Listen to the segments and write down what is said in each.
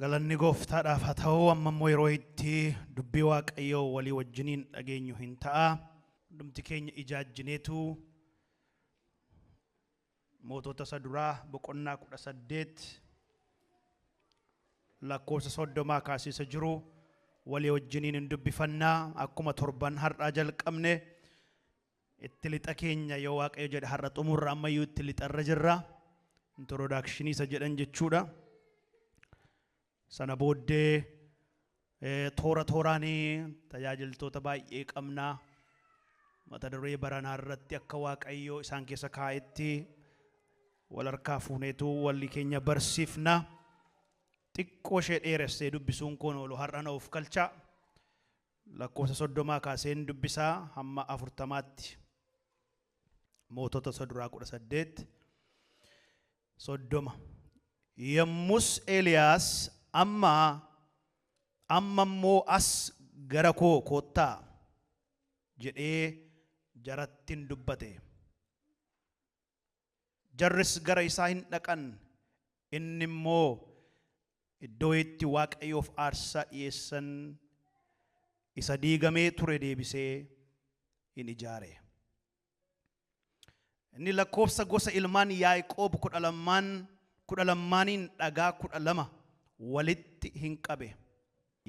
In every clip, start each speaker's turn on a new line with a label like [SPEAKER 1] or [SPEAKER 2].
[SPEAKER 1] Galanni gooftaadhaaf haa ta'u. Amma immoo yeroo itti dubbii Waaqayyoo walii wajjiniin dhageenyu hin ta'a. Hundumti keenya ijaajjineetu Mootota isa duraa boqonnaa 18 lakkoofsa 30 kaasee isa jiru walii wajjiniin hin dubbifannaa. Akkuma torban har'aa jalqabne itti lixa keenya yoo Waaqayyo jedhe har'a xumurra, ammayyuu itti lixarra jirra. Introduction isa jedhan jechuudha. Sana booddee toora tooraan tajaajiltoota baay'ee qabna. Mata duree baranaa irratti akka Waaqayyo isaan keessa kaa'etti wal harkaa fuuneetu walli keenya barsiifna. Xiqqoo ishee dheeressee dubbisuun kun oolu har'a na of galcha. Lakkoofsa 30 kaaseen dubbisaa hamma 40tti. Mootota isa duraa 18 30. Yommus Eeliyaas, Amma, amma immoo as gara koo kottaa jedhee jaratti in dubbate. Jarris gara isaa in dhaqan, inni immoo iddoo itti Waaqayyoof aarsaa dhi'eessan isa diigamee ture deebisee in ijaare. Inni lakkoofsa gosa ilmaan Yaaqoob 12n 12niin dhagaa 12 walitti hin qabe.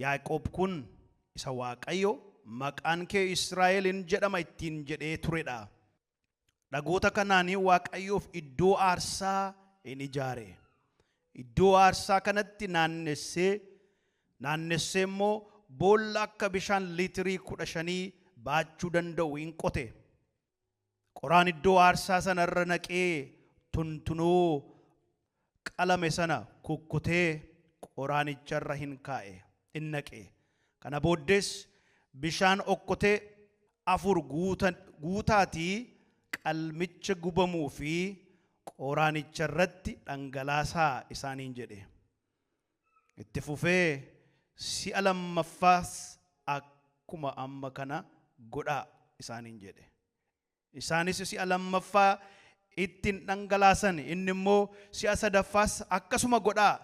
[SPEAKER 1] Yaaqoob kun isa Waaqayyo, Maqaan kee Israa'el in jedhama ittiin jedhee ture dha. Dhagoota kanaan Waaqayyoof iddoo aarsaa in ijaare. Iddoo aarsaa kanatti naannessee naannessee immoo boolla akka bishaan liitirii 15 baachuu danda'u in qote. Qoraan iddoo aarsaa sana irra naqee tuntunoo qalame sana kukkutee qoraanicha irra hin kaa'e, in naqe. Kana booddees bishaan okkotee 4 guutaatii qalmicha gubamuu fi qoraanicha irratti dhangalaasaa isaaniin jedhe. Itti fufee si'a lammaffaas akkuma amma kana godhaa isaaniin jedhe. Isaanis si'a lammaffaa itti in dhangalaasan, inni immoo si'a sadaffaas akkasuma godhaa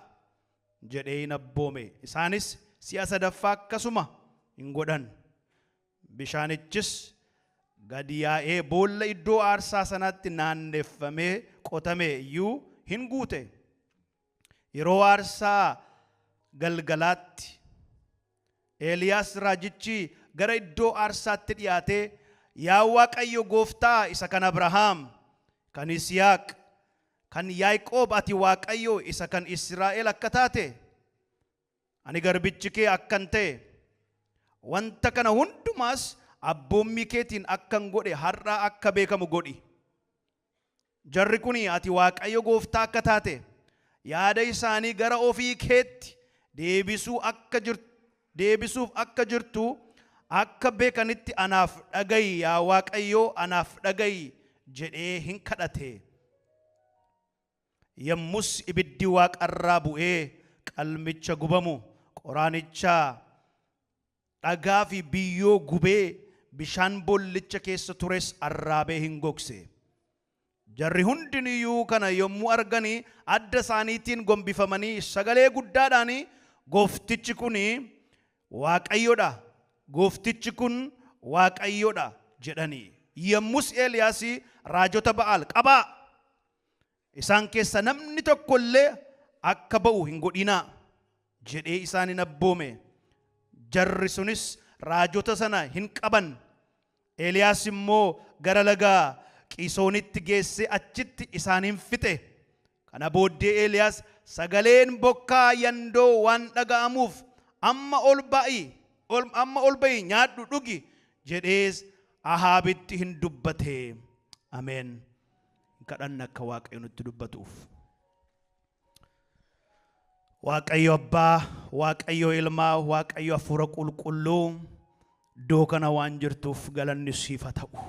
[SPEAKER 1] jedhee in abboome. Isaanis si'a sadaffaa akkasuma in godhan. Bishaanichis gad yaa'ee boolla iddoo aarsaa sanaatti naanneffamee qotame iyyuu hin guute. Yeroo aarsaa galgalaatti Eeliyaas raajichi gara iddoo aarsaatti dhi'aatee, Yaa Waaqayyo gooftaa isa kan Abrahaam, kan Yisihaaq, kan Yaaqoob ati Waaqayyo isa kan Israa'el akka taate, ani garbichi kee akkan ta'e, wanta kana hundumaas abboommii keetiin akkan godhe har'a akka beekamu godhi. Jarri kun ati Waaqayyo gooftaa akka taate, yaada isaanii gara ofii keetti deebisuu akka deebisuuf akka jirtu akka beekanitti anaaf dhaga'i yaa Waaqayyo anaaf dhaga'i jedhee hin kadhate. Yommus ibiddi waaqarraa bu'ee qalmicha gubamu, qoraanicha, dhagaa fi biyyoo gubee bishaan boollicha keessa tures arraabee hin gogse. Jarri hundiniyyuu kana yommuu argani adda isaaniitiin gombifamanii sagalee guddaadhaan, Gooftichi kun Waaqayyo dha! Gooftichi kun Waaqayyo dha! jedhani. Yommus Eeliyaas raajota Ba'aal qabaa! Isaan keessa namni tokko illee akka ba'u hin godhinaa! jedhee isaan in abboome. Jarri sunis raajota sana hin qaban. Eeliyaas immoo gara laga Qiisoonitti geessee achitti isaan in fixe. Kana booddee Eeliyaas, Sagaleen bokkaa yandoo waan dhaga'amuuf, amma ol ba'i, amma ol ba'i nyaadhu dhugi jedhees Ahaabitti hin dubbate. Ameen. Hin kadhanna akka Waaqayyo nutti dubbatuuf. Waaqayyo Abbaa, Waaqayyo Ilmaa, Waaqayyo Hafuura Qulqulluu iddoo kana waan jirtuuf galanni siif haa ta'u.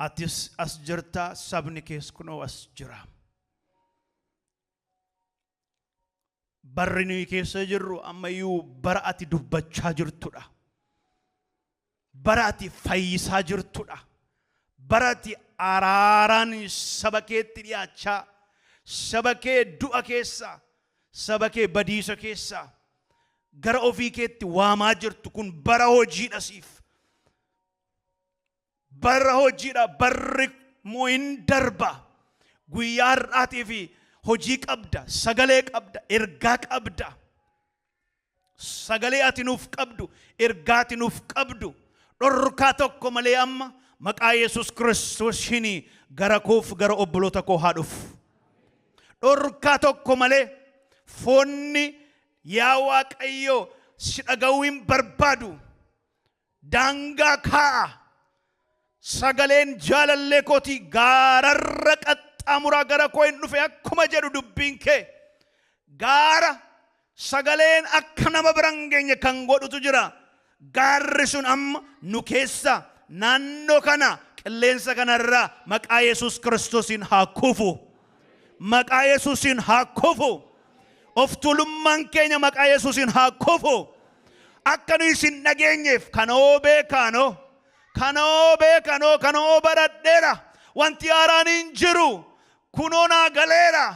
[SPEAKER 1] Atis as jirta, sabni kees kunoo as jira. Barri nuyi keessa jirru ammayyuu bara ati dubbachaa jirtudha. Bara ati fayyisaa jirtudha. Bara ati araaraan saba keetti dhiyaachaa, saba kee du'a keessa, saba kee badiisa keessaa gara ofii keetti waamaa jirtu kun bara hojiidha siif. Bara hojiidha, barri immoo hin darba. Guyyaa har'aatii fi hojii qabda, sagalee qabda, ergaa qabda. Sagalee ati nuuf qabdu, ergaa ati nuuf qabdu, dhorkaa tokko malee amma maqaa Yesuus Kiristoosiin gara koof gara obboloota koo haa dhufu. Dhorkaa tokko malee foonni yaa Waaqayyo si dhaga'uu hin barbaadu. Daangaa kaa'a. Sagaleen jaalallee kootii gaararra qaxxaamuraa gara koo hin dhufe akkuma jedhu dubbiin kee. Gaara sagaleen akka nama bira hin geenye kan godhutu jira. Gaarri sun amma nu keessa naannoo kana qilleensa kanarraa maqaa Yesuus Kiristoosiin haa kufu. Maqaa Yesuusiin haa kufu. Of tuulummaan keenya maqaa Yesuusiin haa kufu. Akka nu isin dhageenyeef kanoo beekaanoo, kanoo beekanoo, kanoo baradheera. Wanti haaraan hin jiru. Kunoo naa galeera.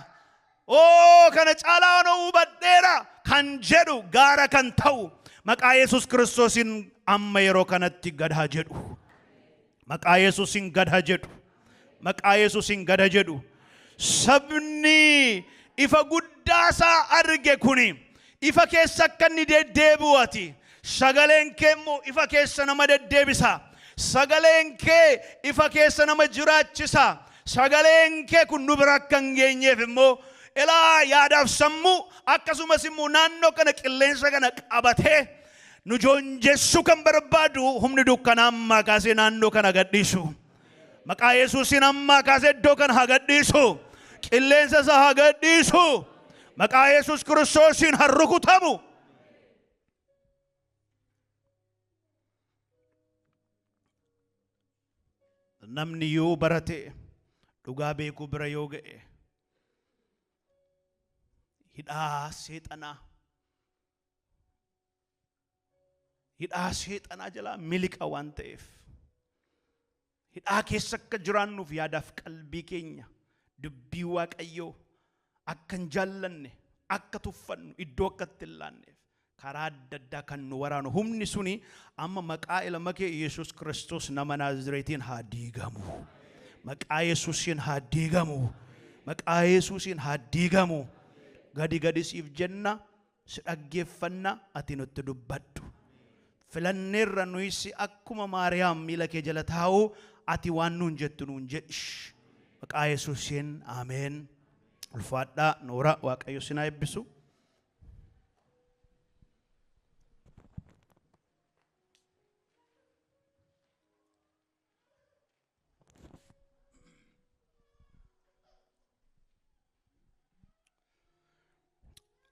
[SPEAKER 1] Oo kana caalaa noo hubadheera kan jedhu gaara kan ta'u maqaa Yesuus Kiristoosiin amma yeroo kanatti gad haa jedhu. Maqaa Yesuusiin gad haa jedhu. Maqaa Yesuusiin gad haa jedhu. Sabni ifa guddaa isaa arge kuni ifa keessa akka inni deddeebi'u ati sagaleen kee immoo ifa keessa nama deddeebisa. Sagaleen kee ifa keessa nama jiraachisa. Sagaleen kee kun nu bira akka hin geenyeef immoo ilaa yaadaaf sammuu akkasumas immoo naannoo kana qilleensa kana qabatee nu joonjessuu kan barbaadu humni dukkanaa ammaa kaasee naannoo kana gadhiisu. Maqaa Yesuusiin ammaa kaasee iddoo kana haa gadhiisu. Qilleensa isaa haa gadhiisu. Maqaa Yesuus Kiristoosiin haa rukutamu. Namni yoo barate dhugaa beekuu bira yoo ga'e hidhaa seexanaa jalaa miliqa waan ta'eef hidhaa keessa akka jiraannuuf yaadaaf qalbii keenya dubbii Waaqayyoo akka hin jaallanne akka tuffannu iddoo akka itti hin laanneef karaa adda addaa kan nu waraanu humni suni amma maqaa ilma kee Yesuus Kiristoos nama Naazireetiin haa diigamu. Maqaa Yesuusiin haa diigamu. Maqaa Yesuusiin haa diigamu. Gadi gadi siif jenna, si dhaggeeffanna, ati nutti dubbadhu. Filanneerra nuyis akkuma Maariyaam miila kee jala taa'u ati waan nuun jettu nuun jedhi. Maqaa Yesuusiin ameen. Ulfaadhaa noora Waaqayyo sin haa eebbisu.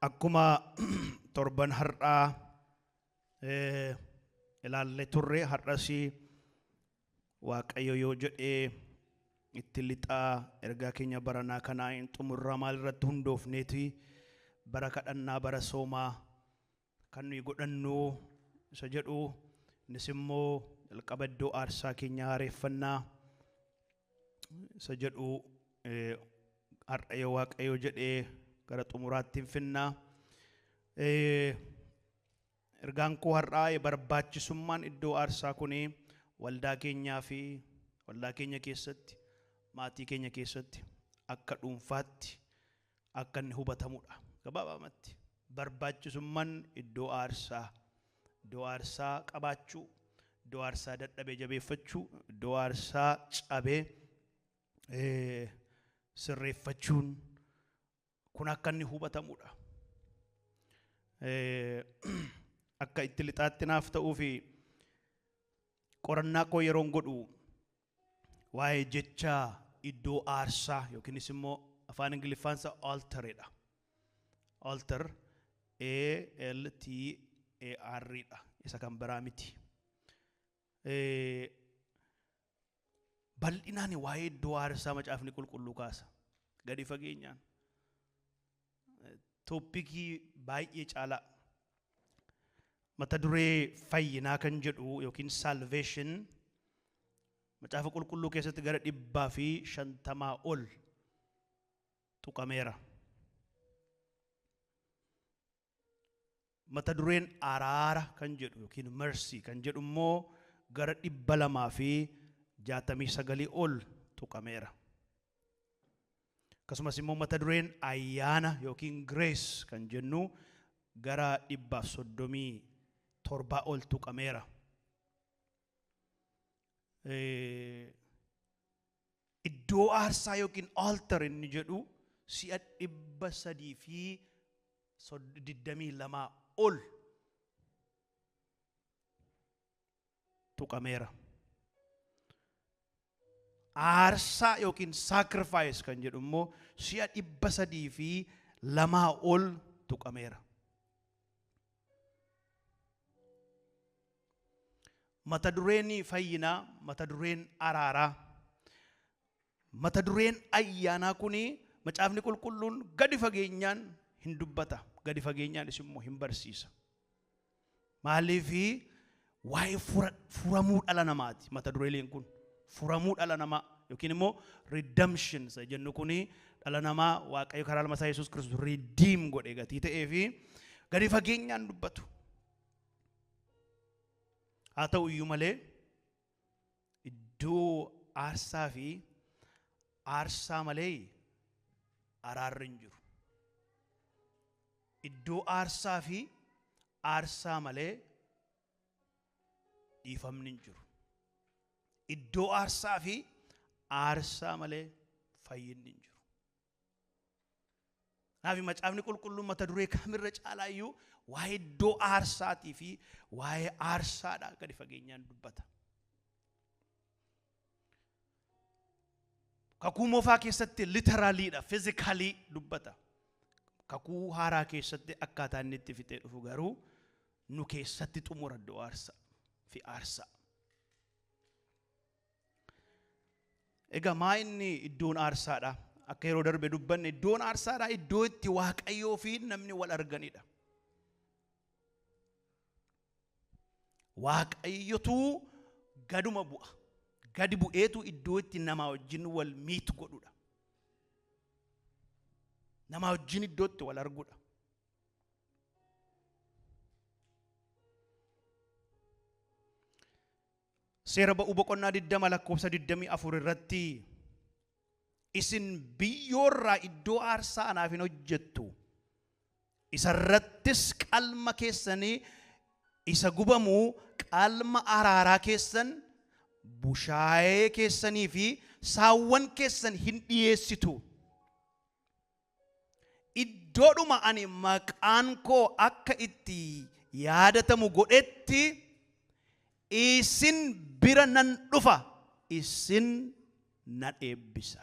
[SPEAKER 1] Akkuma torban har'aa ilaallee turre har'as Waaqayyo yoo jedhee itti lixaa ergaa keenya baranaa kanaa hin xumurraa maal irratti hundoofneeti bara kadhannaa bara soomaa kan nuyi godhannu isa jedhu innis immoo jalqaba iddoo aarsaa keenya haareeffannaa isa jedhu har'a yoo Waaqayyo jedhee gara xumuraatti hin finnaa. Ergaan koo har'aa barbaachisummaan iddoo aarsaa kuni waldaa keenyaa fi waldaa keenya keessatti maatii keenya keessatti akka dhuunfaatti akka inni hubatamudha. Gabaabamatti barbaachisummaan iddoo aarsaa qabaachuu, iddoo aarsaa dadhabee jabeeffachuu, iddoo aarsaa cabee sirreeffachuun kun akka inni hubatamudha. Akka itti lixaatti naaf ta'uu fi qorannaa koo yeroon godhu waa'ee jecha iddoo aarsaa yookiinis immoo afaan Ingiliffaan isaa altaridha. Altar A L T A R dha. Isa kan biraa miti. Bal'inaan waa'ee iddoo aarsaa macaafni qulqulluu kaasa. Gadi fageenyaan. Tooppikii baay'ee caalaa. Mata duree fayyinaa kan jedhu yookiin salvation macaafa qulqulluu keessatti gara 150 ol tuqameera. Mata dureen araara kan jedhu yookiin mercy kan jedhu immoo gara 269 ol tuqameera. Akkasumas immoo mata dureen ayyaana yookiin grace kan jennu gara 137 ol tuqameera. Iddoo aarsaa yookiin altar inni jedhu si'a 322 ol tuqameera. Aarsaa yookiin sacrifice kan jedhu immoo si'a 302 ol tuqameera. Mata dureen fayyinaa, mata dureen araaraa, mata dureen ayyaanaa kuni macaafni qulqulluun gadi fageenyaan hin dubbata, gadi fageenyaanis immoo hin barsiisa. Maaliif waa'ee furamuu dhala namaati mata dureeleen kun. Furamuu dhala namaa yookiin immoo redemption isa jennu kuni dhala namaa Waaqayyo karaa ilma isaa Yesuus Kiristoos redeem godhe gatii ta'ee fi gadi fageenyaan dubbatu. Haa ta'u iyyuu malee iddoo aarsaa fi aarsaa malee araarri hin jiru. Iddoo aarsaa fi aarsaa malee dhiifamni hin jiru. Iddoo aarsaa fi aarsaa malee fayyinni hin jiru. Kanaaf macaafni qulqulluun mata duree kamirra caalaa iyyuu waa'ee iddoo aarsaatii fi waa'ee aarsaadhaa gadi fageenyaan dubbata. Kakuu moofaa keessatti literaliidha, fizikalii dubbata. Kakuu haaraa keessatti akkaataa inni itti fixee dhufu garuu nu keessatti xumura iddoo aarsaa fi aarsaa. Egaa maa inni iddoon aarsaadha? Akka yeroo darbe dubbanne iddoon aarsaadha iddoo itti Waaqayyoo fi namni wal arganidha. Waaqayyotu gaduma bu'a. Gadi bu'eetu iddoo itti namaa wajjin wal miitu godhudha. Namaa wajjin iddoo itti wal arguudha. Seera ba'uu boqonnaa 20 lakkoofsa 24 irratti isin biyyoorraa iddoo aarsaa anaaf hin hojjettu. Isarrattis qalma keessanii isa gubamuu qalma araaraa keessan bushaayee keessanii fi saawwan keessan hin dhiyeessitu. Iddoodhuma ani maqaan koo akka itti yaadatamu godhetti isin bira nan dhufa, isin nan eebbisa.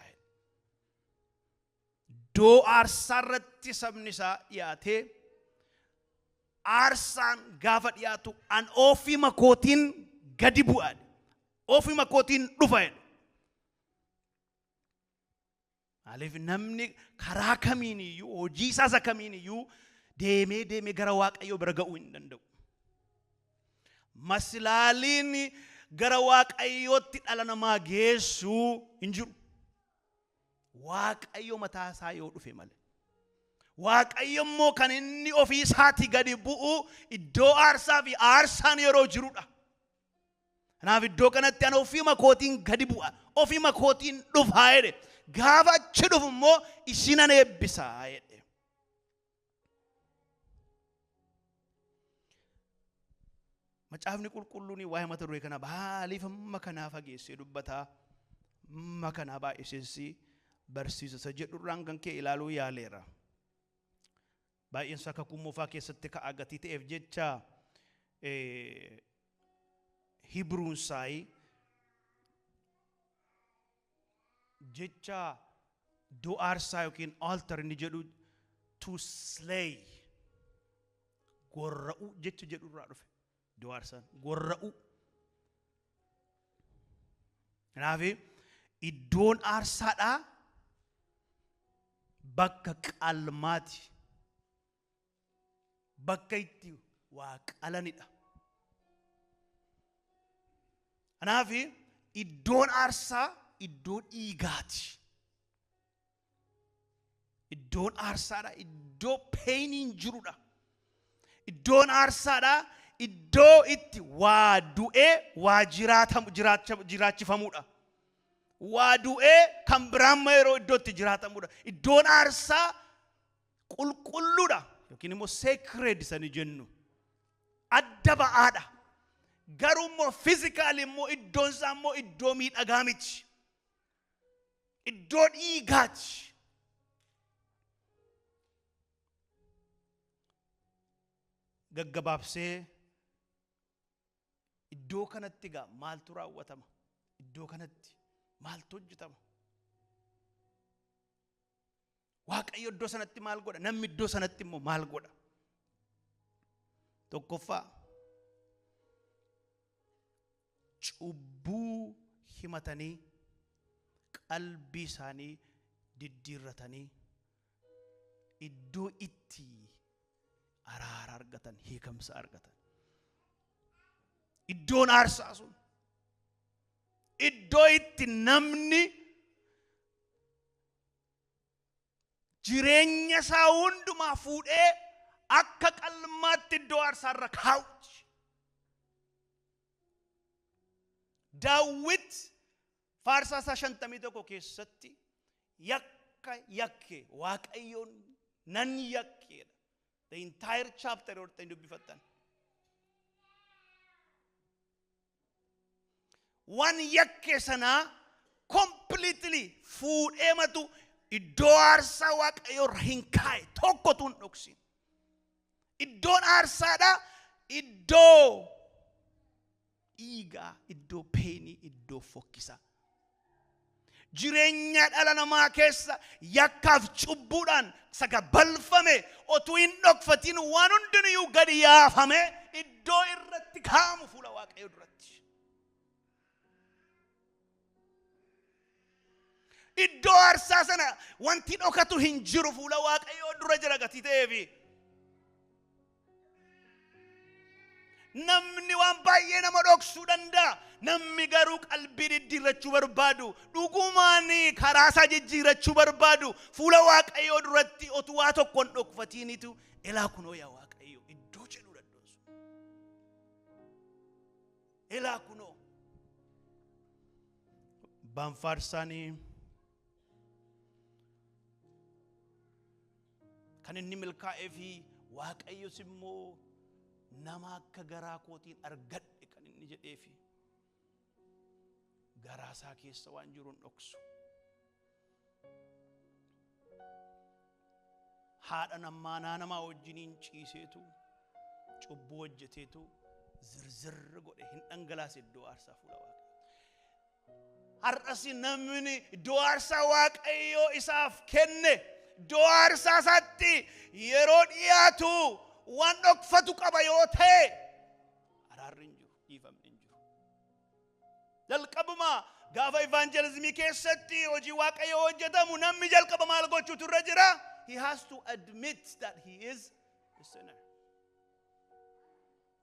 [SPEAKER 1] Iddoo aarsaa irratti sabni isaa dhiyaatee aarsaan gaafa dhiyaatu an ofuma kootiin gadi bu'a, ofuma kootiin dhufa jedhe. Maaliif namni karaa kamiin iyyuu hojii isaas kamiin iyyuu deemee deemee gara Waaqayyoo bira ga'uu hin danda'u. Maslaaliin gara Waaqayyootti dhala namaa geessuu hin jiru. Waaqayyo mataa isaa yoo dhufe malee. Waaqayyo immoo kan inni ofii isaatii gadi bu'u iddoo aarsaa fi aarsaan yeroo jirudha. Kanaaf iddoo kanatti ani ofuma kootiin gadi bu'a, ofuma kootiin dhufaa jedhe. Gaafa achi dhufu immoo isinan eebbisaa jedhe. Macaafni qulqulluun waa'ee mata duree kana maaliif amma kanaa fageessee dubbataa, amma kanaa baay'iseessi barsiisa isa jedhurraan kan ka'e ilaaluu yaaleera. Baay'een isaa kakuu moofaa keessatti ka'a gatii ta'eef jecha Hibruunsaayi jecha iddoo aarsaa yookiin altar inni jedhu to slay gorra'uu jecha jedhu irraa dhufe. Iddoo aarsaan gorra'uu. Kanaaf iddoon aarsaadhaa bakka qalmaati. Bakka itti waa qalanidha. Kanaaf iddoon aarsaa iddoo dhiigaati. Iddoon aarsaadha iddoo peeniin jirudha. Iddoon aarsaadha iddoo itti waa du'ee waa jiraachifamuudha. Waa du'ee kan biraan yeroo iddoo itti jiraatamudha. Iddoon aarsaa qulqulluudha yookiin immoo sacred sani jennu. Adda ba'aadha. Garuu immoo physically immoo iddoon isaa immoo iddoo miidhagaa miti. Iddoo dhiigaati. Gaggabaabsee iddoo kanatti egaa maaltu raawwatama? Iddoo kanatti maaltu hojjetama? Waaqayyo iddoo sanatti maal godha? Namni iddoo sanatti immoo maal godha? Tokkoffaa cubbuu himatanii qalbii isaanii diddiirratanii iddoo itti araara argatan, hiikamsa argatan. Iddoon aarsaa sun iddoo itti namni jireenya isaa hundumaa fuudhee akka qalmaatti iddoo aarsaarra kaa'uti. Daawit faarsaa isaa 51 keessatti yakka yakke Waaqayyoon nan yakkeedha. The entire chapter yoo ta'e dubbifattan. Waan yakke sanaa completely fuudhee matu iddoo aarsaa Waaqayyoo irra hin kaa'e tokkotu hin dhoksin. Iddoon aarsaadha iddoo dhiigaa, iddoo peenii, iddoo fokkisaa. Jireenya dhala namaa keessa yakkaaf cubbuudhaan saga balfame otuu hin dhokfatiin waan hundinuyyuu gadi yaafame iddoo irratti kaa'amu fuula Waaqayyoo duratti. Iddoo aarsaa sana wanti dhokatu hin jiru fuula Waaqayyoo dura jira gatii ta'eefi. Namni waan baay'ee nama dhoksuu danda'a. Namni garuu qalbii diddiirrachuu barbaadu, dhugumaan karaa isaa jijjiirrachuu barbaadu, fuula Waaqayyoo duratti otuu waa tokko hin dhokfatiinitu elaa kunoo yaa Waaqayyo iddoo jedhu dadhoosu. Elaa kunoo. Abbaan faarsaanii kan inni milkaa'ee fi Waaqayyos immoo nama akka garaa kootiin argadhe kan inni jedheefi garaa isaa keessa waan jiru hin dhoksu. Haadha nammaanaa namaa wajjiniin ciiseetu cubbuu hojjeteetu zirzirri godhe hin dhangalaase iddoo aarsaa fuula Waaqayyoo. Har'as namni iddoo aarsaa Waaqayyoo isaaf kenne iddoo aarsaa isaatti yeroo dhiyaatu waan dhokfatu qaba yoo ta'e araarri hin jiru, dhiifamni hin jiru. Jalqabuma gaafa evangelizimii keessatti hojii Waaqayyoo hojjetamu namni jalqaba maal gochuutu irra jira? He has to admit that he is a sinner.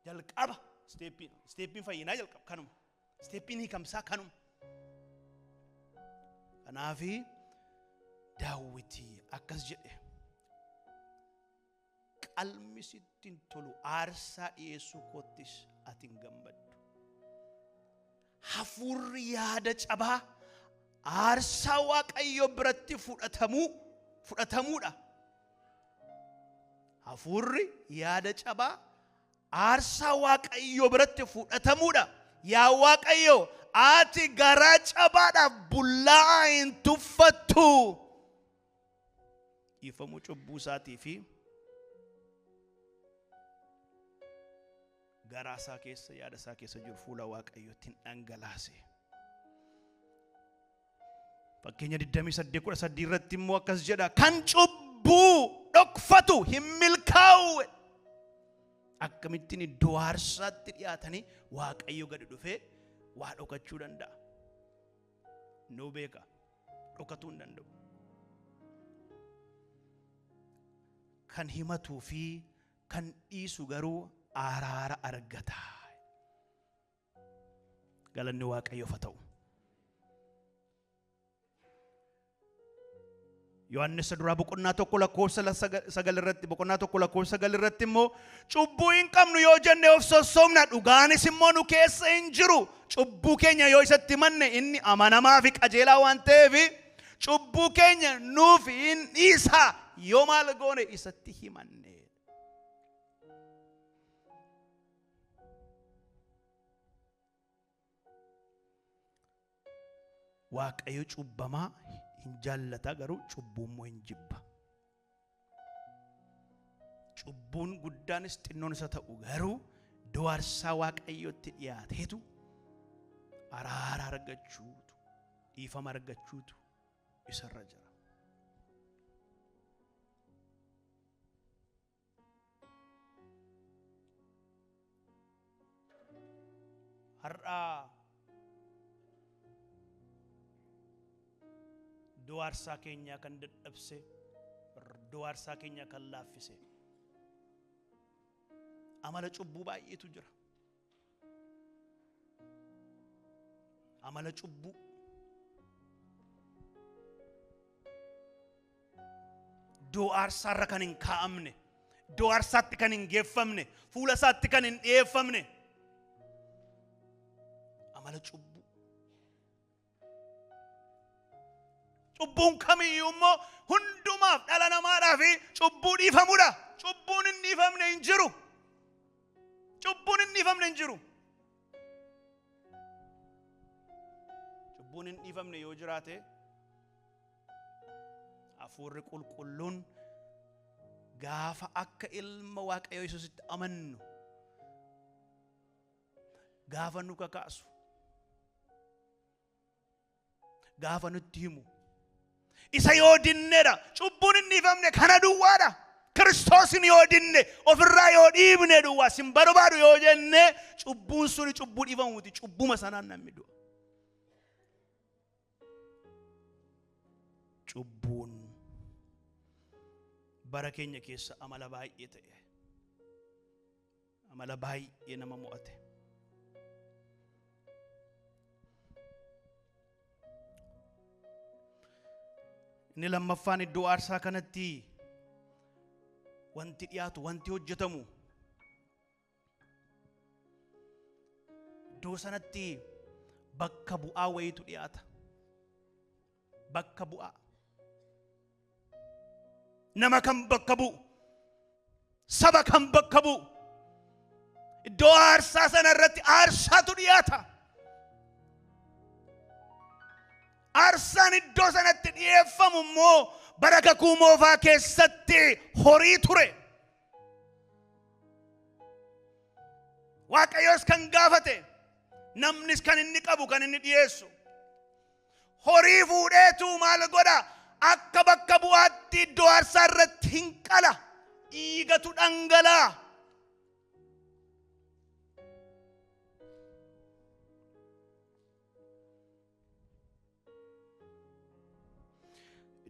[SPEAKER 1] Jalqaba steeppiin fayyinaa jalqaba kanuma. Steeppiin hiikamsaa kanuma. Kanaafi Daawiti akkas jedhe. Qalmi sitti hin tolu, aarsaa dhiyeessuu koottis ati hin gammaddu. Hafuurri yaada cabaa aarsaa Waaqayyoo biratti fudhatamuudha. Hafuurri yaada cabaa aarsaa Waaqayyoo biratti fudhatamuudha. Yaa Waaqayyo, ati garaa cabaadhaaf bullaa'aa hin tuffattu. Dhiifamuu cubbuu isaatii fi garaa isaa keessa yaada isaa keessa jiru fuula Waaqayyootti hin dhangalaase. Fakkeenya 28:13 irratti immoo akkas jedha, kan cubbuu dhokfatu hin milkaa'u. Akkamittiin iddoo aarsaatti dhiyaatanii Waaqayyo gadi dhufee waa dhokachuu danda'a? Nuu beeka, dhokatuu hin danda'u. Kan himatuu fi kan dhiisu garuu araara argata. Galanni Waaqayyoof haa ta'u. Yohaannis duraa boqonnaa 1 lakkoofsa 9 irratti, boqonnaa 1 lakkoofsa 9 irratti immoo, cubbuu hin qabnu yoo jenne of sossoobna, dhugaanis immoo nu keessa hin jiru. Cubbuu keenya yoo isatti himanne, inni amanamaa fi qajeelaa waan ta'eef cubbuu keenya nuuf hin dhiisa. Yoo maal goone? Isatti himanne. Waaqayyo cubbamaa hin jaallata, garuu cubbuu immoo hin jibba. Cubbuun guddaanis xinnoon isa ta'u garuu iddoo aarsaa Waaqayyootti dhiyaateetu araara argachuutu, dhiifama argachuutu isarra jira. Har'aa iddoo aarsaa keenyaa kan dadhabse, iddoo aarsaa keenyaa kan laaffise amala cubbuu baay'eetu jira. Amala cubbuu. Iddoo aarsaarra kan hin kaa'amne, iddoo aarsaatti kan hin geeffamne, fuula isaatti kan hin dhi'eeffamne amala cubbuu. Cubbuun kamiyyuu immoo hundumaaf, dhala namaadhaaf cubbuu dhiifamudha. Cubbuun hin dhiifamne hin jiru. Cubbuun hin dhiifamne hin jiru. Cubbuun hin dhiifamne yoo jiraate, Hafuurri Qulqulluun gaafa akka ilma Waaqayyoo Yesuusitti amannu gaafa nu kakaasu, gaafa nutti himu, isa yoo dinnedha. Cubbuun hin dhiifamne kana duwwaadha. Kiristoosin yoo dinne, ofirraa yoo dhiibne duwwaa, sin barbaadu yoo jenne, cubbuun suni cubbuu dhiifamu miti. Cubbuma sanaan namni du'a. Cubbuun bara keenya keessa amala baay'ee ta'e, amala baay'ee nama mo'ate. Inni lammaffaan, iddoo aarsaa kanatti wanti dhiyaatu, wanti hojjetamu, iddoo sanatti bakka bu'aa wayiitu dhiyaata. Bakka bu'aa. Nama kan bakka bu'u, saba kan bakka bu'u. Iddoo aarsaa sana irratti aarsaatu dhiyaata. Aarsaan iddoo sanatti dhiyeeffamu immoo bara Kakuu Moofaa keessatti horii ture. Waaqayyoos kan gaafate, namnis kan inni qabu kan inni dhiyeessu. Horii fuudheetu maal godha? Akka bakka bu'aatti iddoo aarsaa irratti hin qala. Dhiigatu dhangala'a.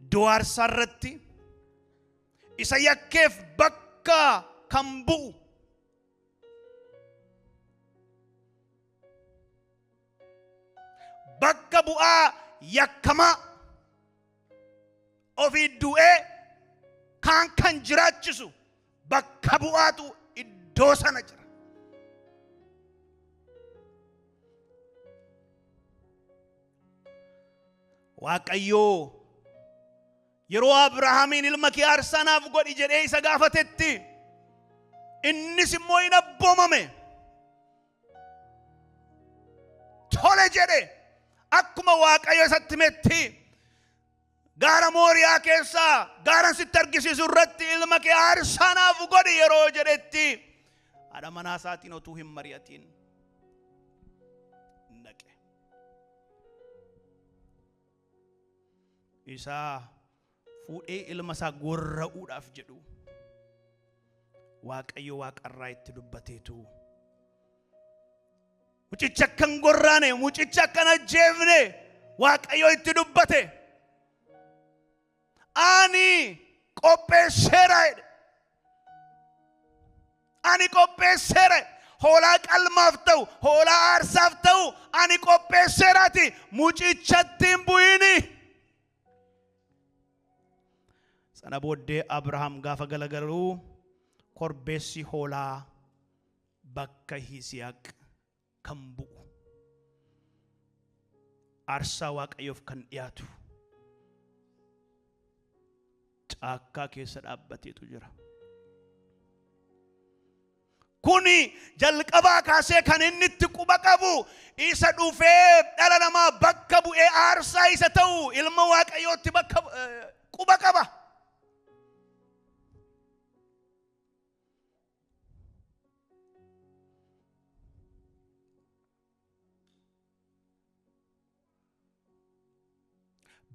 [SPEAKER 1] Iddoo aarsaa irratti isa yakkeef bakka kan bu'u, bakka bu'aa yakkamaa ofii du'ee kaan kan jiraachisu bakka bu'aatu iddoo sana jira. Waaqayyoo yeroo Abrahaamiin ilma kee aarsaa naaf godhi jedhee isa gaafatetti, innis immoo hin abboomame. Tole jedhe. Akkuma Waaqayyo isatti himetti, gaara Mooriyaa keessaa gaaran sitti argisiisu irratti ilma kee aarsaa naaf godhi yeroo jedhetti, haadha manaa isaatiin otuu hin mari'atiin dhaqe. Isaa fuudhee ilma isaa gorra'uudhaaf jedhu, Waaqayyo waaqarraa itti dubbateetu mucicha akka hin gorraane, mucicha akka hin ajjeefne Waaqayyo itti dubbate. Ani qopheesseera jedhe. Ani qopheesseera. Hoolaa qalmaaf ta'u, hoolaa aarsaaf ta'u ani qopheesseeraati. Mucichatti hin bu'ini. Sana booddee Abrahaam gaafa galagaluu korbeessi hoolaa bakka Yisihaaq kan bu'u aarsaa Waaqayyoof kan dhiyaatu caakkaa keessa dhaabbateetu jira. Kuni jalqabaa kaasee kan inni itti quba qabu isa dhufee dhala namaa bakka bu'ee aarsaa isa ta'u ilma Waaqayyootti bakka quba qaba.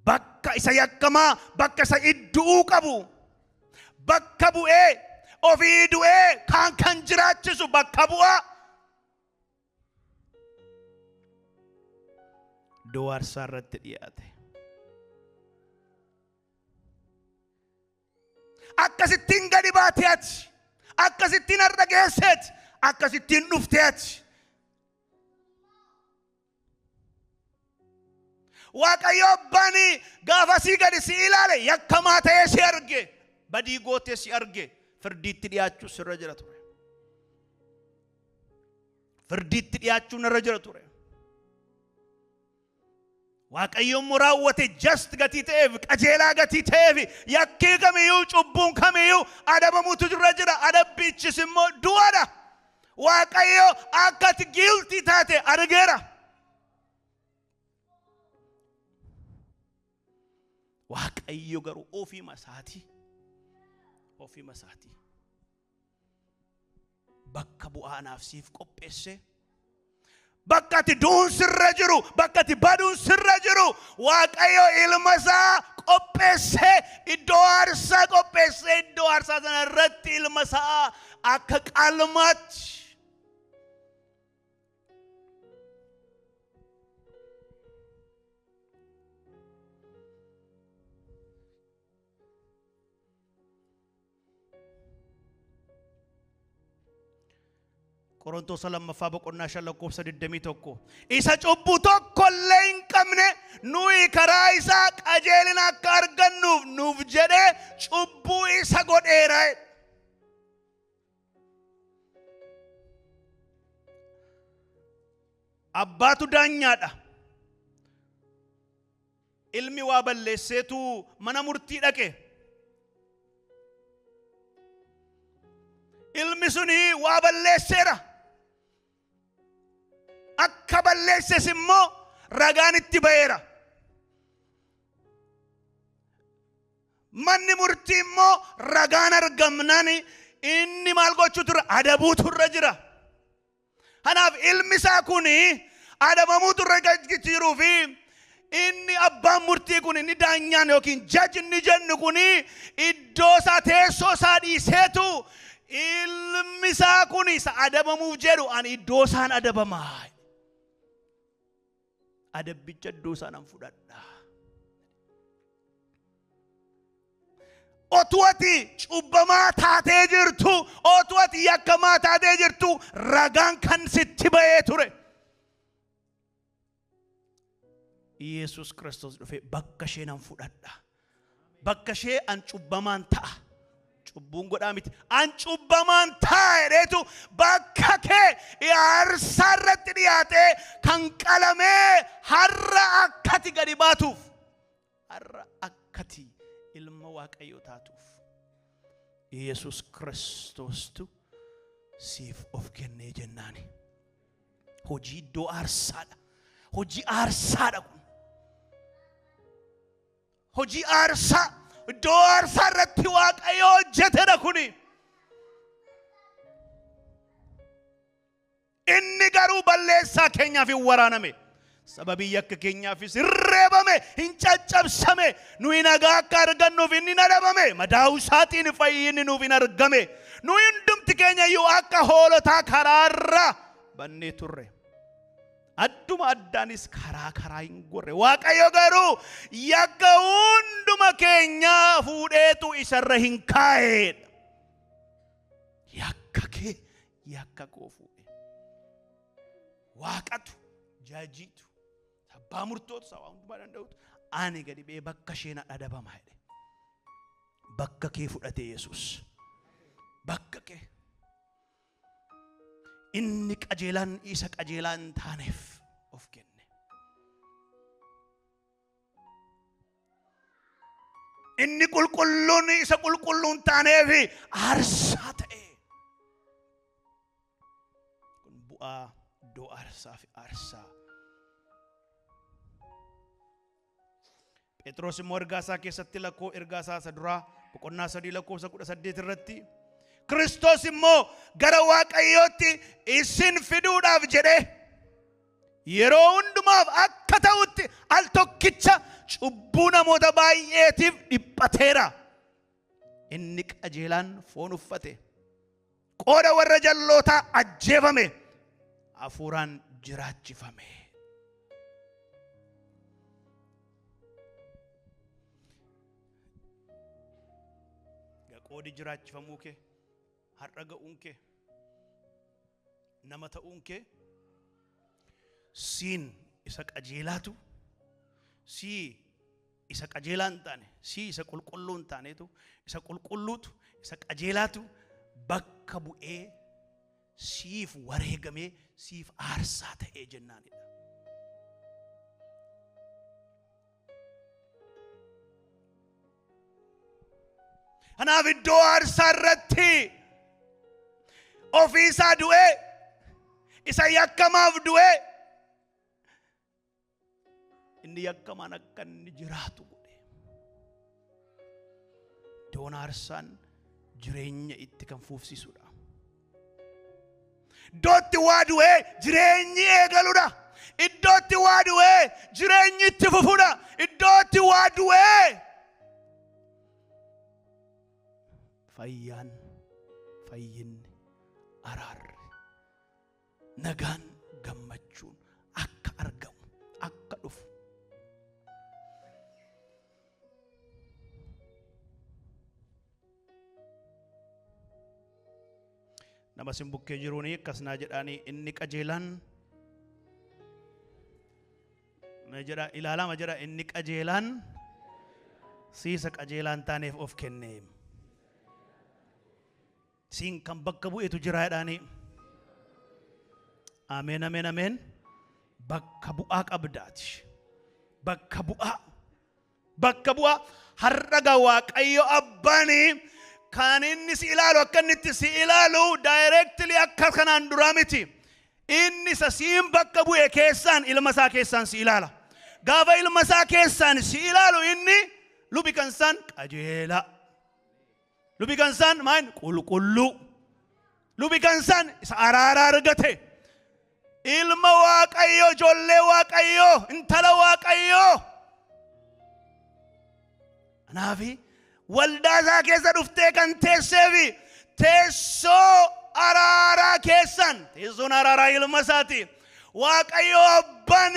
[SPEAKER 1] Bakka isa yakkamaa, bakka isa iddu'uu qabu, bakka bu'ee ofii du'ee kaan kan jiraachisu bakka bu'aa. Iddoo aarsaa irratti dhiyaate. Akkasittiin gadi baatee ati, akkasittiin har'a geesseeti, akkasittiin dhuftee ati. Waaqayyo abbaan gaafa sii gadi si ilaale yakkamaa ta'ee si arge, badii gootee si arge, firdiitti dhiyaachuu sirra jira ture. Firdiitti dhiyaachuun irra jira ture. Waaqayyo immoo raawwate just gatii ta'eef, qajeelaa gatii ta'eef, yakkii kamiyyuu, cubbuun kamiyyuu adabamuutu irra jira. Adabbichis immoo du'aadha. Waaqayyo akka ati guilty taate argeera. Waaqayyo garuu ofiima isaatii bakka bu'aa anaaf siif qopheesse. Bakka ati du'uun sirra jiru, bakka ati baduun sirra jiru, Waaqayyo ilma isaa qopheesse, iddoo aarsaa qopheesse, iddoo aarsaa sana irratti ilma isaa akka qalmaatti Qorontosa lammaffaa boqonnaa 5 lakkoofsa 21. Isa cubbuu tokko illee hin qabne nuyi karaa isaa qajeelina akka argannuuf nuuf jedhee cubbuu isa godheera. Abbaatu daanyaadha. Ilmi waa balleesseetu mana murtii dhaqe. Ilmi suni waa balleesseera. Akka balleesses immoo ragaan itti ba'eera. Manni murtii immoo ragaan argamnaan inni maal gochuu ture? Adabuutu irra jira. Kanaaf ilmi isaa kun adabamuutu irra jiruu fi inni abbaan murtii kun, inni daanyaan yookiin judge inni jennu kun, iddoo isaa, teessoo isaa dhiiseetu ilmi isaa kun isa adabamuuf jedhu ani iddoo isaan adabamaa. Adabbicha iddoo isaa nan fudhadha. Otuu ati cubbamaa taatee jirtu, otuu ati yakkamaa taatee jirtu, ragaan kan sitti ba'ee ture. Yesus Kiristoos dhufee bakka ishee nan fudhadha. Bakka ishee an cubbamaan ta'a. Cubbuun godhaa miti. An cubbamaan ta'a jedheetu bakka kee aarsaa irratti dhiyaatee kan qalamee har'a akkati gadi baatuuf. Har'a akkati ilma Waaqayyoo taatuuf. Yesus Kiristoostu siif of kennee jennaani. Hojii iddoo aarsaadha. Hojii aarsaadha kun. Hojii aarsaa iddoo aarsaa irratti Waaqayyo hojjetedha kuni. Inni garuu balleessaa keenyaaf hin waraaname. Sababii yakka keenyaafis hin reebame, hin caccabsame. Nuyi nagaa akka argannuuf inni hin adabame. Madaa'uu isaatiin fayyinni nuuf hin argame. Nuyi hundumti keenya iyyuu akka hoolotaa karaarra bannee turre. Adduma addaanis karaa karaa hin gorre. Waaqayyo garuu yakka hunduma keenyaa fuudheetu isarra hin kaa'eedha. Yakka kee, yakka koo fuudhe. Waaqatu, judgeiitu, abbaa murtootu, isaa waan hundumaa danda'utu ani gadi ba'ee bakka ishee na adabamaa jedhe. Bakka kee fudhate Yesuus. Bakka kee. Inni qajeelaan isa qajeelaa hin taaneef of kenne. Inni qulqulluun isa qulqulluu hin taaneef aarsaa ta'e. Kun bu'aa iddoo aarsaa fi aarsaa. Phexros immoo ergaa isaa keessatti lakkoo ergaa isaa isa duraa boqonnaa 3 lakkoofsa 18 irratti Kiristoos immoo gara Waaqayyootti isin fiduudhaaf jedhee yeroo hundumaaf akka ta'utti al tokkicha cubbuu namoota baay'eetiif dhiphateera. Inni qajeelaan foon uffate. Qooda warra jallootaa ajjeefame. Hafuuraan jiraachifame. Qoodi jiraachifamuu kee, har'a ga'uun kee, nama ta'uun kee siin isa qajeelaatu, sii isa qajeelaa hin taane, sii isa qulqulluu hin taanetu, isa qulqulluutu, isa qajeelaatu bakka bu'ee siif wareegamee siif aarsaa ta'ee jennaanidha. Kanaaf iddoo aarsaa irratti ofii isaa du'ee, isa yakkamaaf du'ee, inni yakkamaan akka inni jiraatu godhe. Iddoon aarsaan jireenya itti kan fuufsisudha. Iddootti waa du'ee jireenyi eegaludha. Iddootti waa du'ee jireenyi itti fufudha. Iddootti waa du'ee fayyaan, fayyinni, araarri, nagaan, gammachuun akka argamu, akka dhufu. Nama sin bukkee jiruuni akkas naa jedhaanii inni qajeelaan mee jedha ilaalama jedha inni qajeelaan siisa qajeelaan taaneef of kenne. Siin kan bakka bu'etu jira jedhaanii. Ameen ameen ameen. Bakka bu'aa qabdaati. Bakka bu'aa. Bakka bu'aa har'a gaa Waaqayyo Abbaan kan inni si ilaalu akka inni itti si ilaalu directly akka kanaan duraa miti. Inni isa siin bakka bu'e keessaan ilma isaa keessaan si ilaala. Gaafa ilma isaa keessaan si ilaalu inni lubi kan isaan qajeelaa. Lubi kan isaan maal qulqulluu. Lubi kan isaan isa araara argate. Ilma Waaqayyoo, ijoollee Waaqayyoo, intala Waaqayyoo. Kanaafi waldaa isaa keessa dhuftee kan teesseefi teessoo araaraa keessan, teessoon araaraa ilma isaati. Waaqayyo Abbaan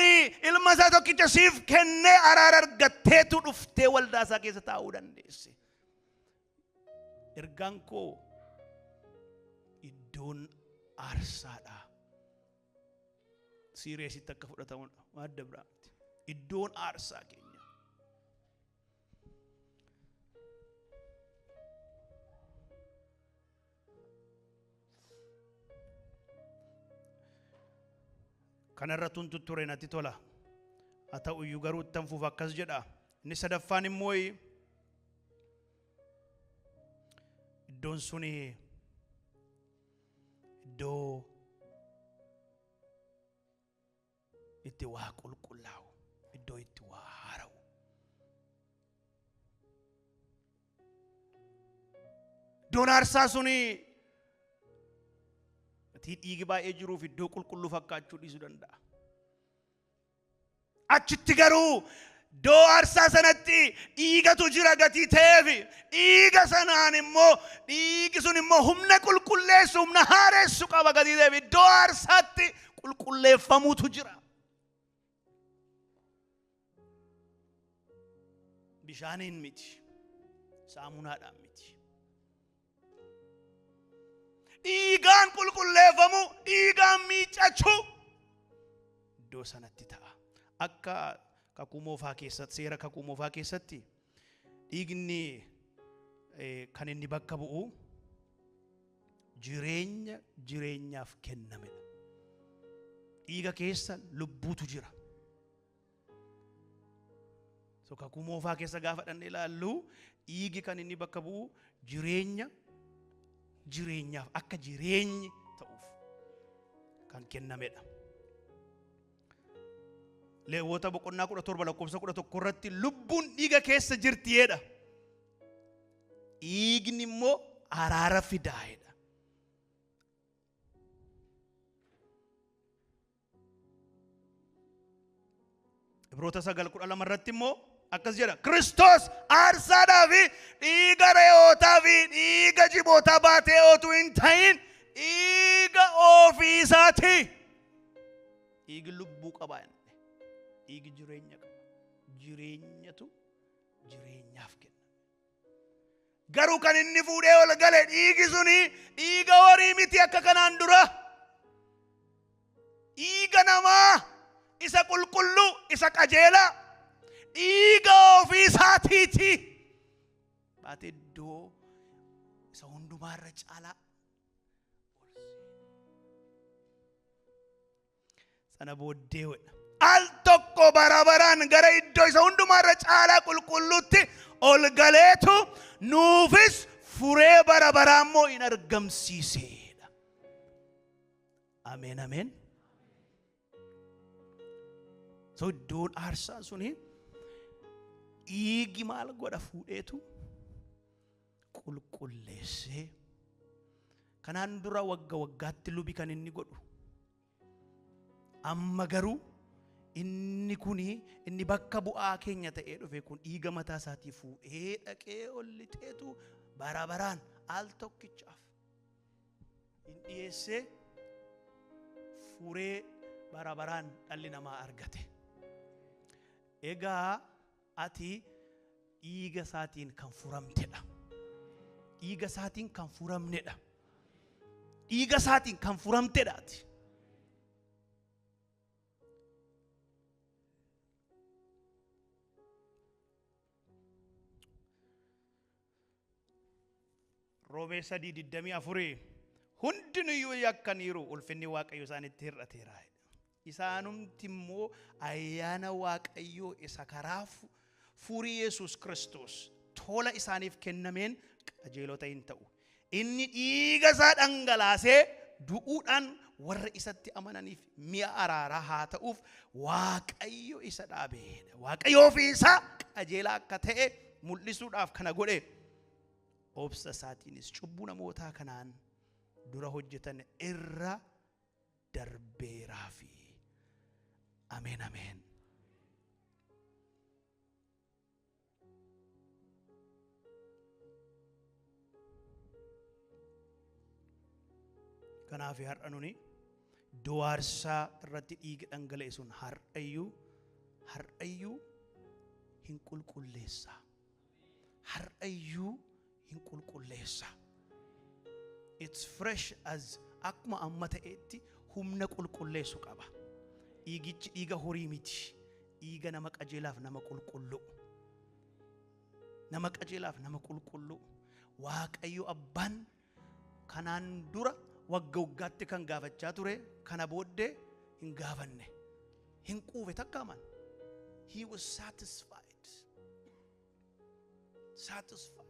[SPEAKER 1] ilma isaa tokkicha siif kennee araara argatteetu dhuftee waldaa isaa keessa taa'uu dandeesse. Ergaan koo iddoon aarsaadha. Siiriyeesitti akka fudhatamudha. Waan adda biraa miti. Iddoon aarsaa keenya. Kanarra tuntu ture natti tola. Haa ta'u iyyuu garuu ittan fufa akkas jedha. Inni sadaffaan immoo iddoon suni iddoo itti waa qulqullaa'u, iddoo itti waa haara'u. Iddoon aarsaa suni gatii dhiigi baay'ee jiruuf iddoo qulqulluu fakkaachuu dhiisuu danda'a. Achitti garuu iddoo aarsaa sanatti dhiigatu jira gatii ta'eef dhiiga sanaan immoo dhiigi sun immoo humna qulqulleessu, humna haaressu qaba gatii ta'eef iddoo aarsaatti qulqulleeffamuutu jira. Bishaaniin miti, saamunaadhaan miti. Dhiigaan qulqulleeffamu, dhiigaan miiccachuu iddoo sanatti ta'a. Akka kakuu moofaa keessatti, seera kakuu moofaa keessatti dhiigni kan inni bakka bu'u jireenya jireenyaaf kennamedha. Dhiiga keessa lubbuutu jira. So kakuu moofaa keessa gaafa dhannee ilaallu dhiigi kan inni bakka bu'u jireenya jireenyaaf akka jireenyi ta'uuf kan kennamedha. Leewwota boqonnaa 17 lakkoofsa 11 irratti lubbuun dhiiga keessa jirti jedha. Dhiigni immoo araara fidaa jedha. Ibroota 9:12 irratti immoo akkas jedha. Kiristoos aarsaadhaa fi dhiiga re'ootaa fi dhiiga jibootaa baatee otuu hin ta'in dhiiga ofii isaati. Dhiigi lubbuu qaba inni. Dhiigi jireenya qaba. Jireenyatu jireenyaaf kenna. Garuu kan inni fuudhee ol gale dhiigi suni dhiiga horii miti akka kanaan dura. Dhiiga namaa isa qulqulluu isa qajeelaa dhiiga ofii isaatiiti. Baatee iddoo isa hundumaarra caalaa ol seene. Sana booddee wedha. Al tokko bara baraan gara iddoo isa hundumaarra caalaa qulqulluutti ol galeetu nuufis furee bara baraa immoo in argamsiiseedha. Ameen ameen. So iddoon aarsaa suni dhiigi maal godha fuudheetu qulqulleessee. Kanaan dura wagga waggaatti lubi kan inni godhu. Amma garuu inni kuni inni bakka bu'aa keenya ta'ee dhufe kun dhiiga mataa isaatii fuudhee dhaqee ol lixeetu bara baraan al tokkichaaf hin dhiyeessee furee bara baraan dhalli namaa argate. Egaa ati dhiiga isaatiin kan furamtedha. Dhiiga isaatiin kan furamnedha. Dhiiga isaatiin kan furamtedha ati. Roomee 3:24 hundinuyyuu yakkaniiru ulfinni Waaqayyo isaanitti hir'ateera. Isaanumti immoo ayyaana Waaqayyoo isa karaa furii Yesuus Kiristoos tola isaaniif kennameen qajeelota hin ta'u. Inni dhiiga isaa dhangalaasee du'uudhaan warra isatti amananiif mi'a araaraa haa ta'uuf Waaqayyo isa dhaabeedha. Waaqayyo ofii isaa qajeelaa akka ta'e mul'isuudhaaf kana godhe. Obsa isaatiinis cubbuu namootaa kanaan dura hojjetan irra darbeeraafi. Ameen ameen. Kanaaf har'a nuni iddoo aarsaa irratti dhiiga dhangala'e sun har'ayyuu hin qulqulleessa. Har'ayyuu hin qulqulleessa. It's fresh as akkuma amma ta'etti humna qulqulleessu qaba. Dhiigichi dhiiga horii miti. Dhiiga nama qajeelaaf nama qulqullu. Nama qajeelaaf nama qulqullu. Waaqayyo abbaan kanaan dura wagga waggaatti kan gaafachaa ture kana booddee hin gaafanne. Hin quufe takkaaman. He was satisfied. Satisfied.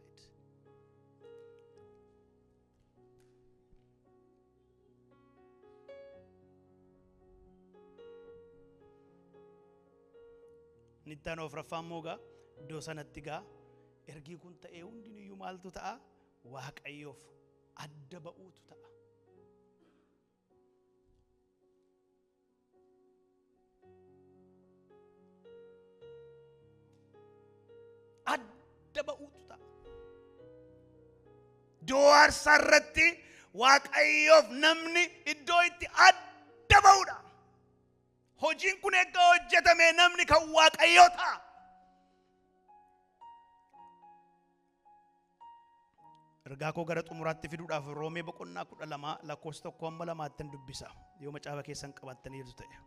[SPEAKER 1] Nittaan of raffaan moogaa iddoo sanatti gaa ergii kun ta'ee hundinuyyuu maaltu ta'a? Waaqayyoof adda ba'uutu ta'a. Adda ba'uutu ta'a. Iddoo aarsaa irratti Waaqayyoof namni iddoo itti adda ba'uudha. Hojiin kun eegga hojjetame namni kan Waaqayyoo ta'a. Ergaa koo gara xumuraatti fiduudhaaf Roomee boqonnaa 12 lakkoofsa 1-2 dubbisa. Yoo macaafa keessan qabattaniirtu ta'e.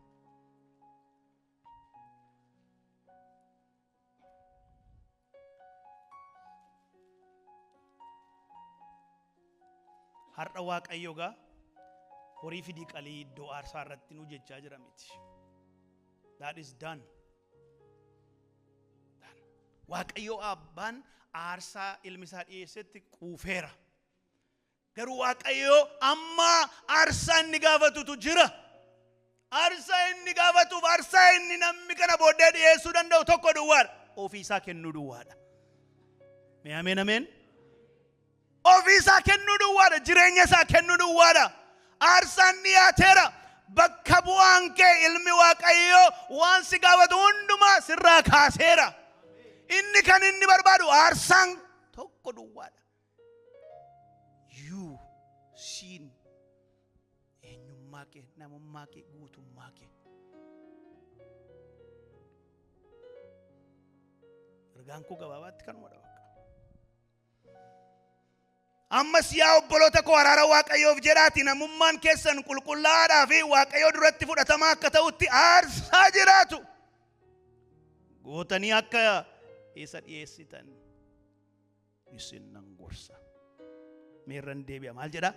[SPEAKER 1] Har'a Waaqayyo gaa horii fidii qalii iddoo aarsaa irratti nu jechaa jira miti. That is done. Waaqayyo abbaan aarsaa ilmi isaa dhiyeessetti quufeera. Garuu Waaqayyo amma aarsaa inni gaafatutu jira. Aarsaa inni gaafatuuf aarsaa inni namni kana booddee dhiyeessuu danda'u tokko duwwaadha. Ofii isaa kennuu duwwaadha. Mee ameen ameen. Ofii isaa kennuu duwwaadha. Jireenya isaa kennuu duwwaadha. Aarsaan dhiyaateera. Bakka bu'aan kee ilmi Waaqayyoo waan si gaafatu hundumaa sirraa kaaseera. Inni kan inni barbaadu aarsaan tokko duwwaadha. You siin eenyummaa kee, namummaa kee, guutummaa kee. Ergaan koo gabaabaatti kanuma dha bakka. Ammas yaa obboloota koo araara Waaqayyoof jedhaati namummaan keessan qulqullaa'aadhaa fi Waaqayyoo duratti fudhatamaa akka ta'utti aarsaa jiraatu. Gootanii akka isa dhiyeessitan isin nan gorsa. Meerran deebi'a maal jedha?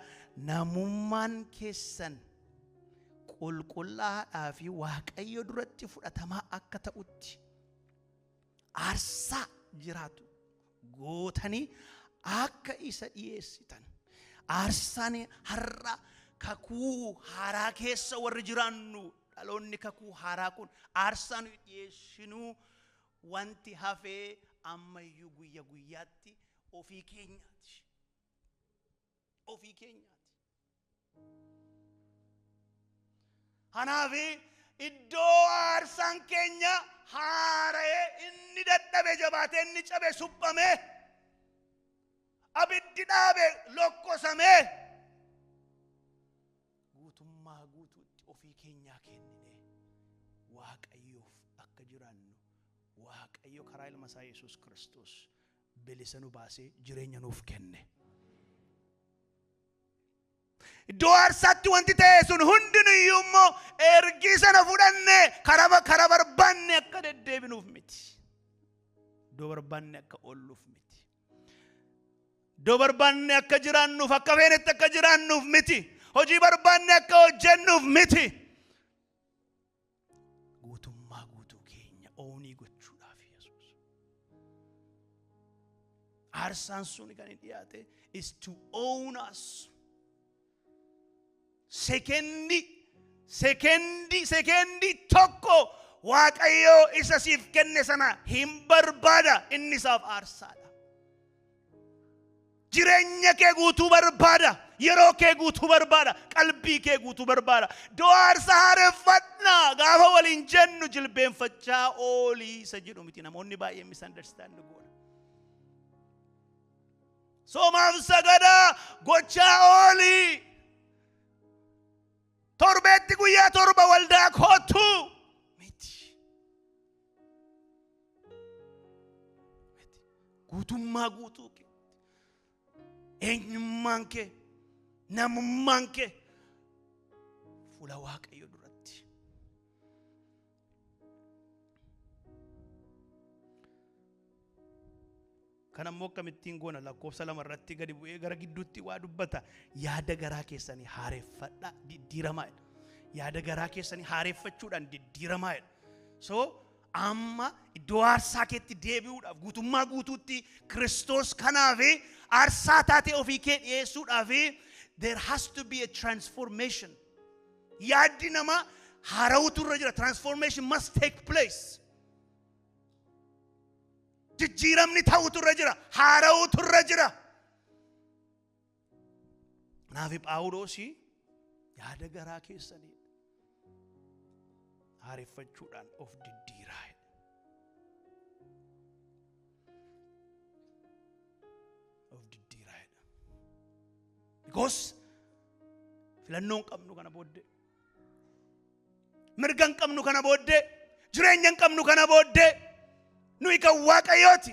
[SPEAKER 1] Namummaan keessan qulqullaa'aadhaa fi Waaqayyo duratti fudhatamaa akka ta'utti aarsaa jiraatu gootanii akka isa dhiyeessitan. Aarsaan har'a kakuu haaraa keessa warri jiraannu dhaloonni kakuu haaraa kun aarsaa nuyi dhiyeessinuu wanti hafee ammayyuu guyya guyyaatti ofii keenyaati. Ofii keenyaati. Kanaaf iddoo aarsaan keenya haara'ee inni dadhabe jabaatee inni cabe suphamee abiddi dhaabe lokkosamee guutummaa guutuutti ofii keenyaa kenninee Waaqayyoof akka jiraannu Waaqayyo karaa ilma isaa Yesuus Kiristoos bilisa nu baasee jireenya nuuf kenne. Iddoo aarsaatti wanti ta'e sun hundinuyyuu immoo ergii sana fudhanne karaa barbaanne akka deddeebinuuf miti. Iddoo barbaanne akka oolluuf miti. Iddoo barbaanne akka jiraannuuf akka feenetti akka jiraannuuf miti. Hojii barbaanne akka hojjennuuf miti. Guutummaa guutuu keenya ownii gochuudhaaf Yesuus. Aarsaan sun kan inni dhiyaate is to own us. Sekendii tokko Waaqayyo isa siif kenne sana hin barbaada, inni isaaf aarsaadha. Jireenya kee guutuu barbaada, yeroo kee guutuu barbaada, qalbii kee guutuu barbaada. Iddoo aarsaa haareffadhaa gaafa waliin jennu jilbeenfachaa oolii isa jedhu miti. Namoonni baay'een misunderstand goona. Soomaaf sagadaa gochaa oolii. Torbeetti guyyaa 7 waldaa kootu miti. Guutummaa guutuu kee, eenyummaan kee, namummaan kee fuula Waaqayyo duratti. Kan ammoo akkamittiin goona? Lakkoofsa 2 irratti gadi bu'ee gara gidduutti waa dubbata. Yaada garaa keessanii haareffadhaa, diddiiramaa jedha. Yaada garaa keessanii haareffachuudhaan diddiiramaa jedha. So amma iddoo aarsaa keetti deebi'uudhaaf guutummaa guutuutti Kiristoos kanaaf aarsaa taatee ofii kee dhiyeessuudhaaf there has to be a transformation. Yaaddi namaa haara'uutu irra jira. Transformation must take place. Jijjiiramni ta'utu irra jira. Haara'uutu irra jira. Kanaaf Phaawulos yaada garaa keessanii haareffachuudhaan of diddiiraa jedhe. Of diddiiraa jedha. Because filannoo hin qabnu kana booddee. Mirga hin qabnu kana booddee. Jireenya hin qabnu kana booddee. Nuyi kan Waaqayyooti.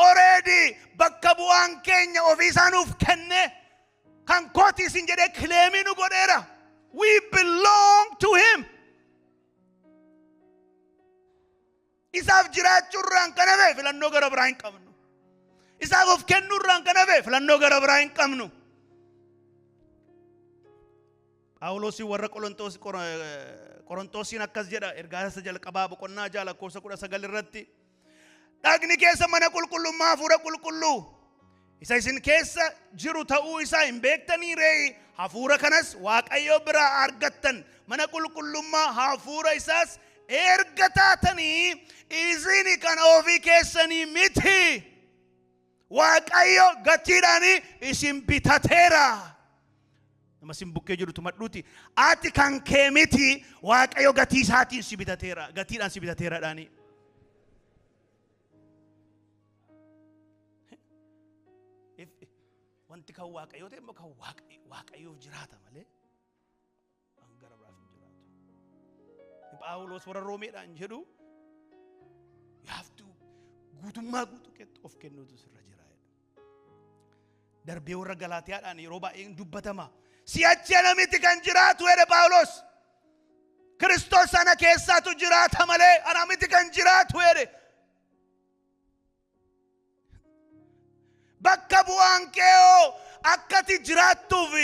[SPEAKER 1] Already bakka bu'aan keenya ofii isaa nuuf kenne kan kooti isin jedhee claimii nu godheera. We belong to him. Isaaf jiraachuurraan kan hafe filannoo gara biraa hin qabnu. Isaaf of kennuurraan kan hafe filannoo gara biraa hin qabnu. Phaawulos warra Qorontoosiin akkas jedha ergaa isa jalqabaa boqonnaa 6 lakkoofsa 19 irratti. Dhagni keessa mana qulqullummaa hafuura qulqulluu isa isin keessa jiru ta'uu isaa hin beektanii ree? Hafuura kanas Waaqayyo biraa argattan, mana qulqullummaa hafuura isaas erga taatanii isin kan ofii keessanii miti. Waaqayyo gatiidhaan isin bitateera. Nama isin bukkee jiru tumadhuuti. Ati kan kee miti, Waaqayyo gatii isaatiin si bitateera. Gatiidhaan si bitateeraadhaani. Wanti kan Waaqayyoo ta'e immoo kan Waaqayyoof jiraata malee waan gara biraaf hin jiraatu. Phaawulos warra Roomeedhaan jedhu yaaftuu guutummaa guutuu keetti of kennuutu sirra jira. Darbee warra Galaatiyaadhaan yeroo baay'ee dubbatama. Si'achi ana miti kan jiraatu jedhe Phaawulos. Kiristoos ana keessaatu jiraata malee ana miti kan jiraatu jedhe. Bakka bu'aan kee akkati jiraattuuf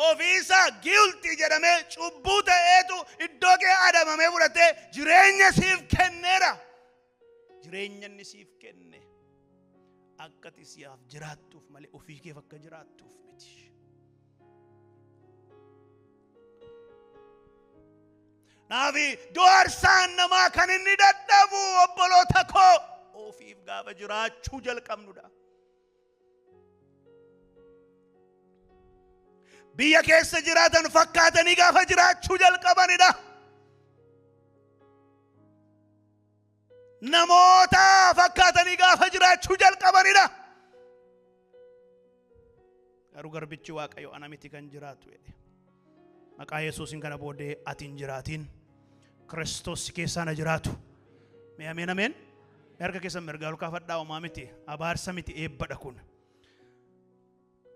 [SPEAKER 1] ofiisaa guilty jedhamee cubbuu ta'eetu iddoo kee adamamee fudhatee jireenya siif kenneera. Jireenya inni siif kenne akkati si'aaf jiraattuuf malee ofii keef akka jiraattuuf miti. Naafi du'aarsaan namaa kan inni dadhabu obboloota koo ofiif gaafa jiraachuu jalqabnudha. Biyya keessa jiraatan fakkaatanii gaafa jiraachuu jalqabanidha. Namoota fakkaatanii gaafa jiraachuu jalqabanidha. Garuu garbichi Waaqayyo ana miti kan jiraatu jedhe. Maqaa Yesuusiin kana booddee ati hin jiraatiin. Kiristoos si keessaa na jiraatu. Mee ameen ameen. Harka keessan mirgaa ol kaafadhaa, homaa miti. Abaarsa miti, eebbadha kun.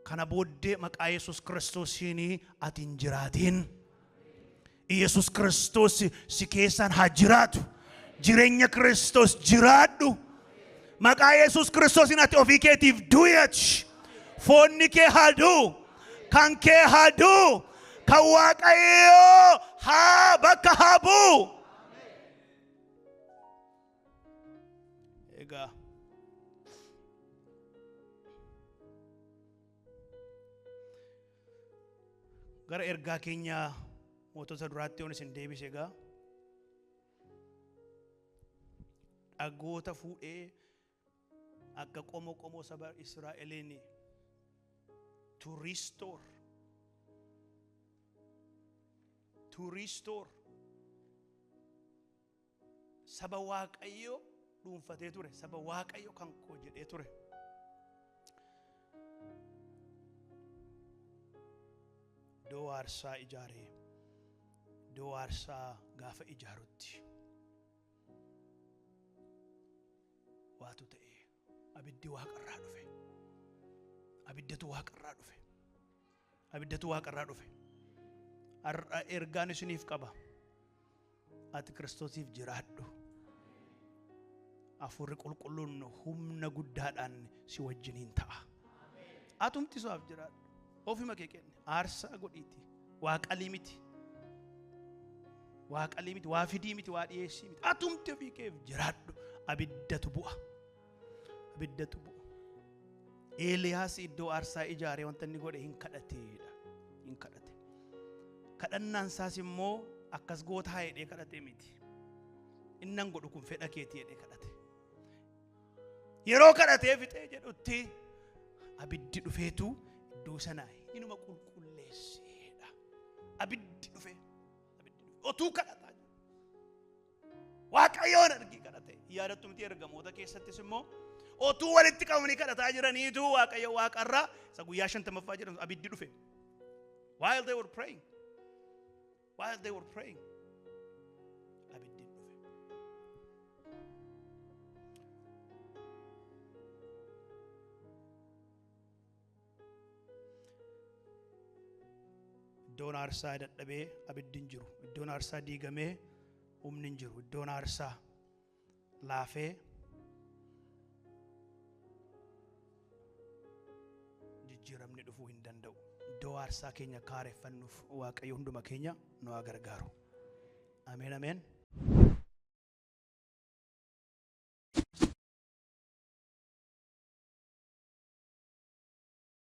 [SPEAKER 1] Kana booddee maqaa Yesuus Kiristoosiin ati hin jiraatiin. Yesuus Kiristoos si keessaan haa jiraatu. Jireenya Kiristoos jiraadhu. Maqaa Yesuus Kiristoosiin ati ofii keetiif du'i ati. Foonni kee haa du'u. Kan kee haa du'u. Kan Waaqayyoo haa bakka haa bu'u. Egaa gara ergaa keenya mootota duraatti yoon isin deebise, egaa dhagoota fuudhee akka qomoo qomoo saba Israa'eliin to restore saba Waaqayyo dhuunfatee ture, saba Waaqayyo kan koo jedhee ture. Iddoo aarsaa ijaaree, iddoo aarsaa gaafa ijaarutti waatu ta'e, abiddi waaqarraa dhufe. Abiddatu waaqarraa dhufe. Abiddatu waaqarraa dhufe. Har'a ergaan isiniif qaba. Ati Kiristoosiif jiraadhu. Hafuurri qulqulluun humna guddaadhaan si wajjiniin ta'a. Atumti isaaf jiraadhu. Ofuma kee kenni. Aarsaa godhiiti. Waaqalii miti. Waaqalii miti. Waa fidii miti. Waa dhiyeessii miti. Atumti ofii keef jiraadhu. Abiddatu bu'a. Abiddatu bu'a. Eeliyaas iddoo aarsaa ijaaree wanta inni godhe hin kadhateedha. Hin kadhate. Kadhannaan isaas immoo akkas gootaa jedhee kadhate miti. Innan godhu kun fedha keetii jedhee kadhate. Yeroo kadhatee fixee jedhutti abiddi dhufeetu iddoo sana inuma qulqulleesseedha. Abiddi dhufe. Abiddi dhufe. Otuu kadhataa jiru. Waaqayyoon argii kadhate. Yaadattu miti, ergamoota keessattis immoo otuu walitti qabamanii kadhataa jiraniitu Waaqayyo waaqarraa isa guyyaa 50ffaa jedhamu abiddi dhufe. While they were praying. While they were praying. Abiddi dhufe. Iddoon aarsaa dadhabee abiddi hin jiru. Iddoon aarsaa diigamee humni hin jiru. Iddoon aarsaa laafee Jijjiiramni dhufuu hin danda'u. Iddoo aarsaa keenya kaareffannuuf Waaqayyo hunduma keenya nu haa gargaaru. Ameen, ameen.